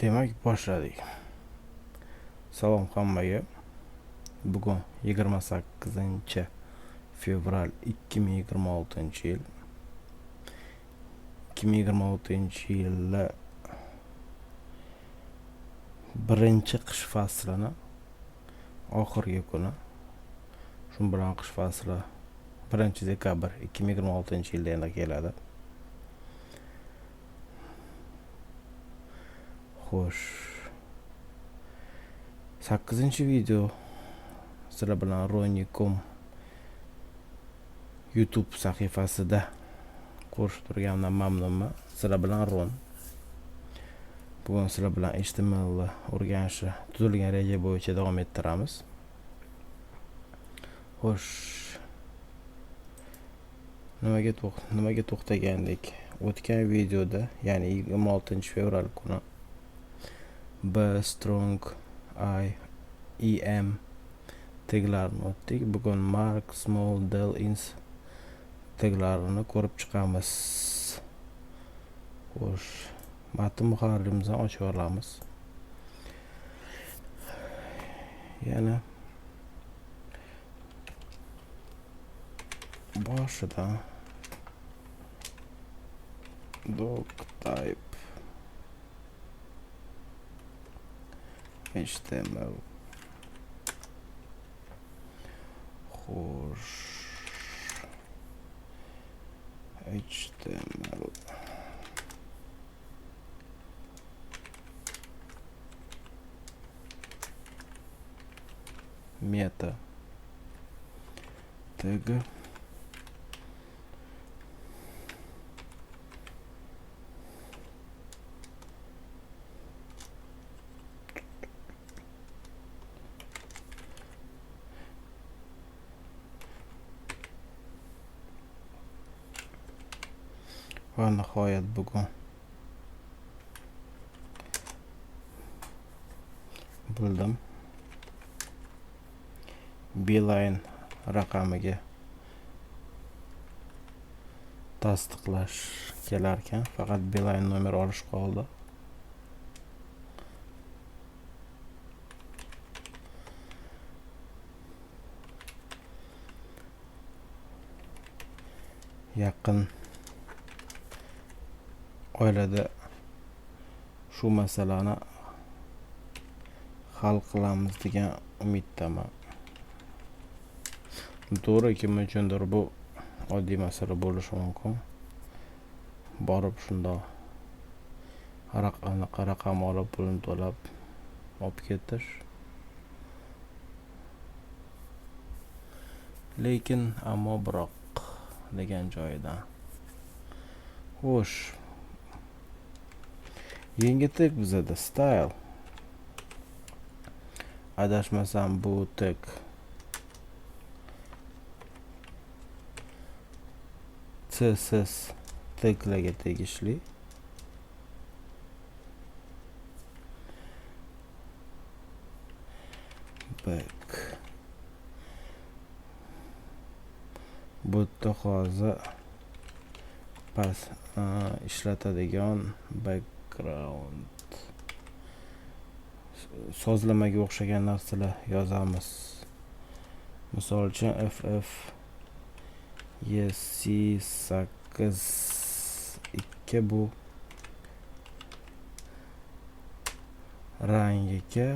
Demak, boshladik. Salom hammaga. Bugun 28 fevral 2026 yil. 2026 yilda birinchi qish faslini oxirgi kuni. Shu bilan qish fasli 1 dekabr 2026 yilda yana keladi. Xo'sh. 8-video sizlar bilan Ronikom YouTube sahifasida ko'rishib turganimdan mamnunman. Sizlar bilan Ron. Bugun sizlar bilan HTML o'rganishni tuzilgan reja bo'yicha davom ettiramiz. Xo'sh. Nimaga to'xtagandik? O'tgan videoda, ya'ni 26 fevral kuni B strong I E M taglarini o'tdik. Bugun mark, small, del, ins taglarini ko'rib chiqamiz. Xo'sh, matn muharririmizni ochib olamiz. Yana boshidan doctype HTML. Xo'sh, HTML meta tag va nihoyat bugun bildim. Beeline raqamiga tasdiqlash kelarkan, faqat Beeline nomer olish qoldi. Yaqin oilada shu masalani hal qilamiz degan umiddaman. To'g'ri, kim uchundir bu oddiy masala bo'lishi mumkin. Borib shundoq anaqa raqam olib, pulini to'lab olib ketish. Lekin ammo biroq degan joyidan. Xo'sh. Yangi tag bizada style. Adashmasam bu tag CSS taglarga tegishli. Back. Bu yerda hozir pas ishlatadigan background sozlamaga o'xshagan narsalar yozamiz. Misol uchun FF E C 8 2 bu rangiga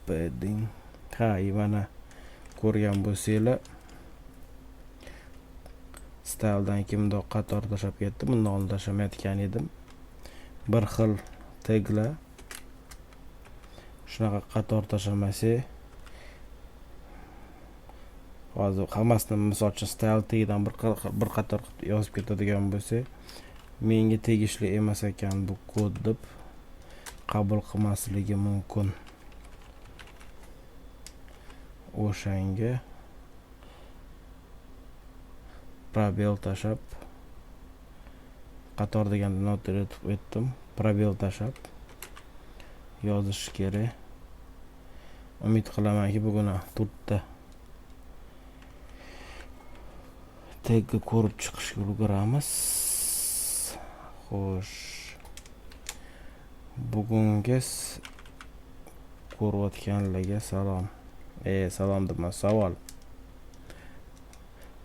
padding. Ha, mana ko'rgan bo'lsanglar styledan keyin bundoq qator tashlab ketdi. Bundan oldin tashlamayotgan edim. Bir xil taglar shunaqa qator tashlamasak, hozir hammasini misol uchun style tagidan bir qator yozib ketadigan bo'lsak, menga tegishli emas ekan bu kod deb qabul qilmasligi mumkin. O'shanga probel tashlab, qator deganda noto'g'ri aytdim, probel tashlab yozish kerak. Umid qilamanki bugun to'rtta tagni ko'rib chiqishga ulguramiz. Xo'sh. Bugungi ko'rayotganlarga salom. Salom dema, savol.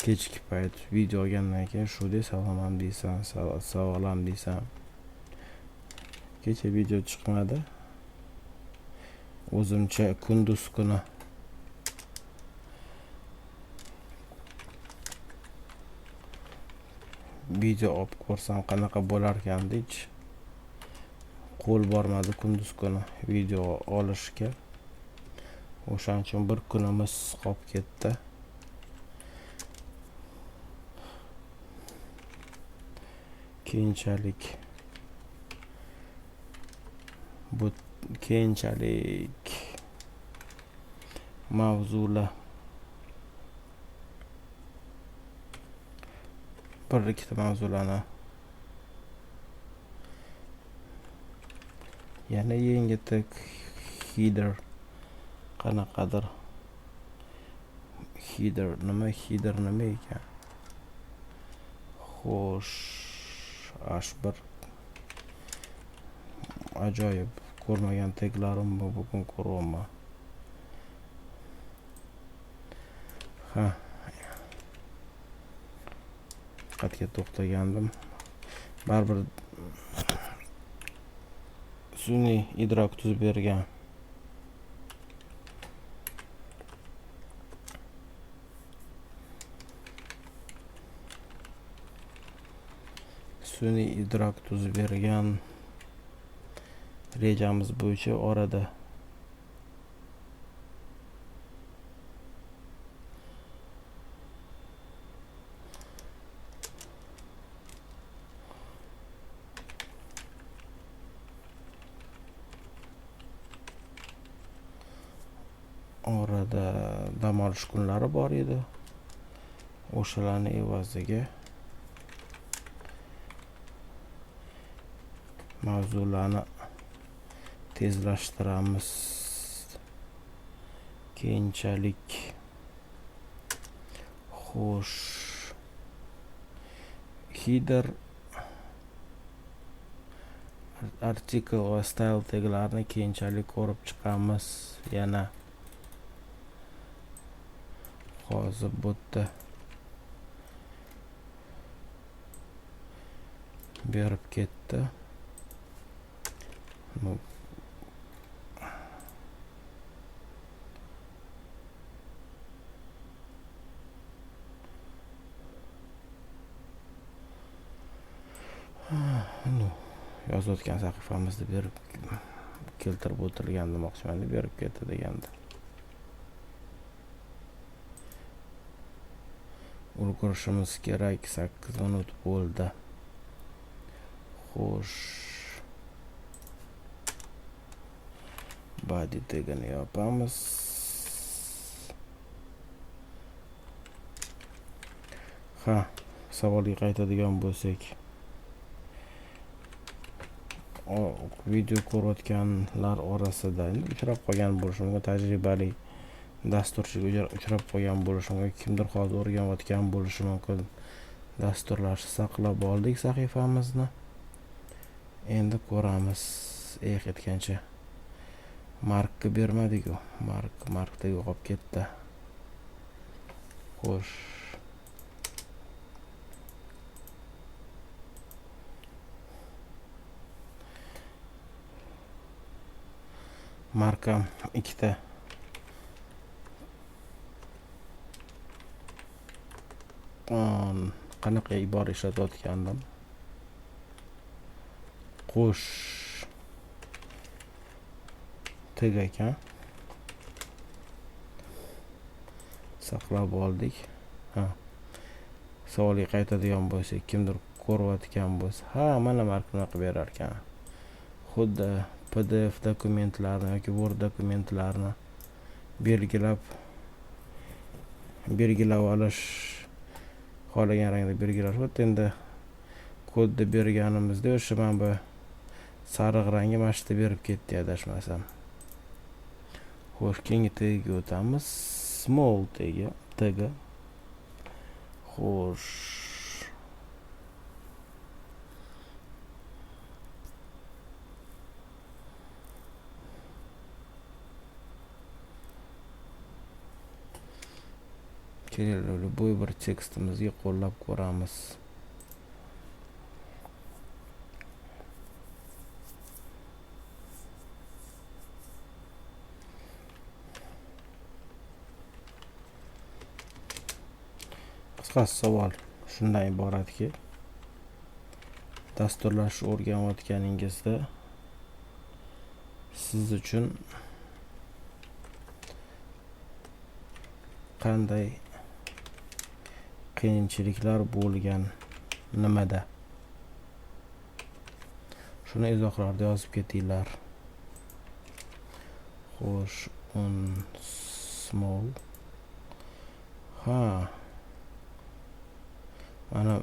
Kechki payt video olgandan keyin shu de salom ham deysan, savol ham deysan. Kecha video chiqmadi. O'zimcha kunduz kuni video olib ko'rsam qanaqa bo'larkan deb qo'l bormadi kunduz kuni video olishga. O'shaning uchun bir kunimiz qolib ketdi. Keyinchalik bu keyinchalik mavzular bir ikkita mavzularni yana yangi tag header, qanaqadir header nima, header nima ekan? Xo'sh, H1 ajoyib ko'rmagan taglarim bu, bugun ko'ryapman. Ha, diqqatga to'xtagandim. Baribir sun'iy idrok tuzib bergan. Sun'iy idrok tuzib bergan rejamiz bo'yicha orada dam olish kunlari bor edi. O'shalarni evaziga mavzularni tezlashtiramiz. Keyinchalik xo'sh, header, article va style taglarini keyinchalik ko'rib chiqamiz. Yana hozir bu yerda berib ketdi. Yozayotgan sahifamizni berib keltirib o'tilgan demoqchiman, berib ketdi deganda. Ulgurishimiz kerak, 8 minut bo'ldi. Xo'sh, body tagini yopamiz. Ha, savolga qaytadigan bo'lsak, video ko'rayotganlar orasida endi uchrab qolgan bo'lishi mumkin, tajribali dasturchiga uchrab qolgan bo'lishi mumkin, kimdir hozir o'rganayotgan bo'lishi mumkin. Dasturlashni saqlab oldik sahifamizni. Endi ko'ramiz. Aytgancha markni bermadik-ku. Markda yo'qolib ketdi. Xo'sh. Markam ikkita qanaqa ibora ishlatayotgandim. Qo'sh tag ekan. Saqlab oldik. Ha. Savolga qaytadigan bo'lsak, kimdir ko'rayotgan bo'lsa, ha, mana markni qilib berar ekan. Xuddi PDF dokumentlarni yoki Word dokumentlarni belgilab olish, xohlagan rangda belgilash. Xuddi endi kodni berganimizda o'sha mana bu sariq rangi mana shu yerda berib ketdi adashmasam. Xo'sh, keyingi tagga o'tamiz. Small tagi. Xo'sh. Kelinglar, любой bir tekstimizga qo'llab ko'ramiz. Qisqasi savol shundan iboratki, dasturlash o'rganayotganingizda siz uchun qanday qiyinchiliklar bo'lgan, nimada? Shuni izohlarda yozib ketinglar. Xo'sh, un small. Ha. Mana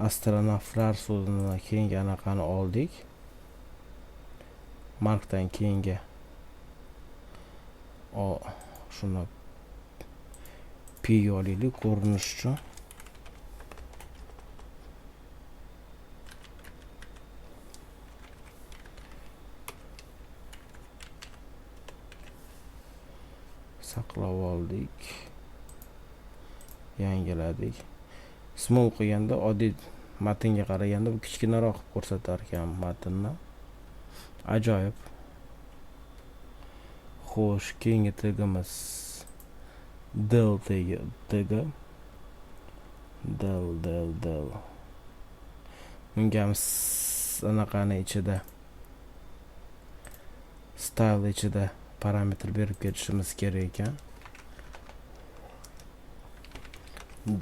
astronavtlar so'zidan keyingi anaqani oldik. Markdan keyingi o shuni P olaylik ko'rinish uchun. Saqlab oldik. Yangiladik. Small qilganda oddiy matnga qaraganda bu kichkinaroq qilib ko'rsatar ekan matnni. Ajoyib. Xo'sh, keyingi tagimiz del tagi, del del del. Bunga ham anaqani ichida, style ichida parametr berib ketishimiz kerak ekan.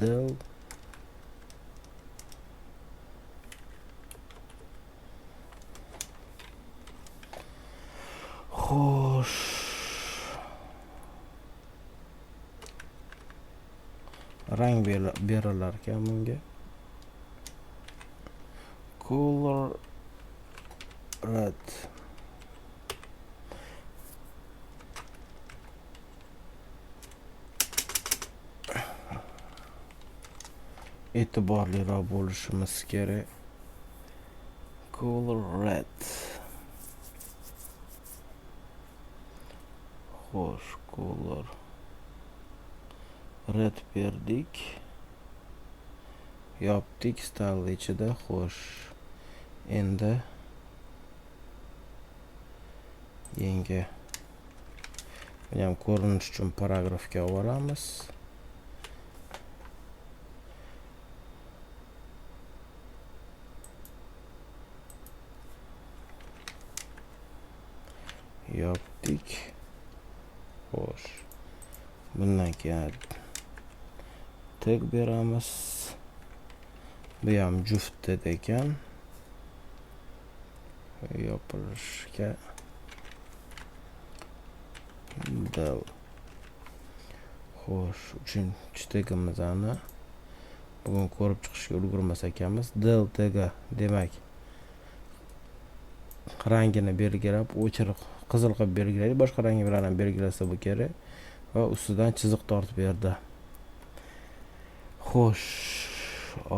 Del Xo'sh. Rang berilar ekan bunga. Color red. E'tiborliroq bo'lishimiz kerak. Color red. Xo'sh, color red berdik. Yopdik style ichida. Xo'sh, endi yangi buni ham ko'rinish uchun paragrafga olamiz. Yopdik. Xo'sh, bundan keyin tag beramiz. Bu ham juft dedi ekan. Yopilishga del. Xo'sh, uchinchi tagimizni bugun ko'rib chiqishga ulgurmas ekanmiz. Del tagi demak rangini belgilab, o'chiriq qizil qilib belgilaydi, boshqa rang bilan ham belgilasa bu kerak va ustidan chiziq tortib berdi. Xo'sh,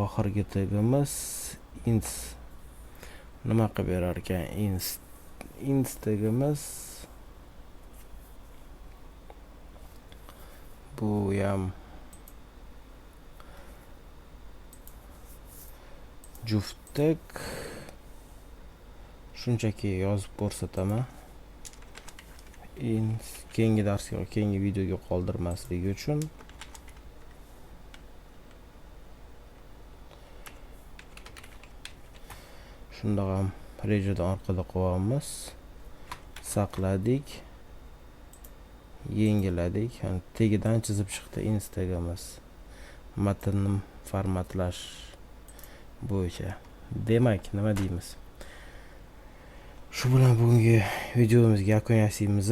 oxirgi tagimiz ins. Nima qilib berar ekan ins? Ins tagimiz bu ham juft tag. Shunchaki yozib ko'rsataman. Ins keyingi darsga, keyingi videoga qoldirmaslik uchun. Shundoq ham rejadan orqada qo'yamiz. Saqladik, yengiladik. Ya'ni tagidan chizib chiqdi Instagramimiz. Matnni formatlash bo'yicha. Demak, nima deymiz? Shu bilan bugungi videomizga yakun yasaymiz.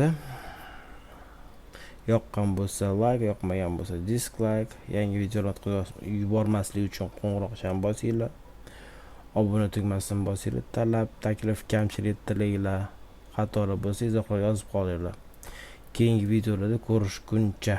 Yoqqan bo'lsa like, yoqmagan bo'lsa dislike. Yangi videolar yubormaslik uchun qo'ng'iroqchani bosinglar. Obuna tugmasini bosinglar. Talab, taklif, kamchilik, tilaklar, xatolar bo'lsa izohlar yozib qolinglar. Keyingi videolarda ko'rishguncha.